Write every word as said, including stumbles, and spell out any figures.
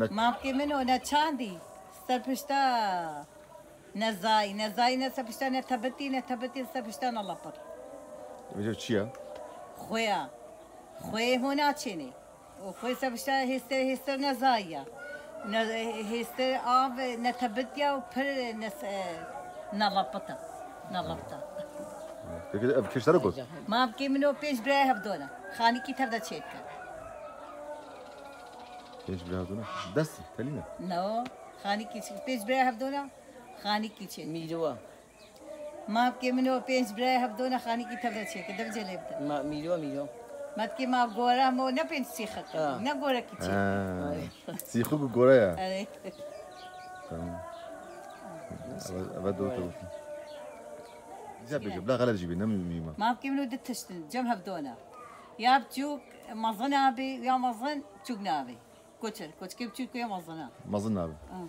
Mamkê min o ne çandî, ser pişta nezayî, nezayî ne ser pişta ne tebitî, ne tebitî ser pişta ne lapir. Vêca çi ya? Xwe ya. Xweyê hûn naçênê. Û xwê ser pişta hêster, hêster nezayî ya. Ne, hêster av ne tebit ya û pir ne se-, ne lapita. Ne lapita. Peki ev kişt te re got? Mamkê min o pênc birayê hevdona. Xanîkî tev de çêdike. Pênc birayê hevdona? Dest telî ne? No. Xanîkî çi-, pênc birayê hevdona. Xanîkî çê. Mîrwa. Mamkê min o pênc birayê hevdona xanîkî tev de çêke. Dev celê bide. Ma, mîrwa, mîrwa. Metkê ma gora mo ne pênc sîxik. Ha. Ne gorekî çê. Ha. Sîxik û gora ya. Erê. Tamam. Eve, eve doğru tamam. Güzel bir şey. Bila xelef jî bî, ne mühim. Mamkê min o di tiştin, cem hevdona. Ya biçûk mezin abî, ya mezin çûk nabî. Koçer, koçkê biçûk ya mezin a. Mezin nabî. Ha. Tamam.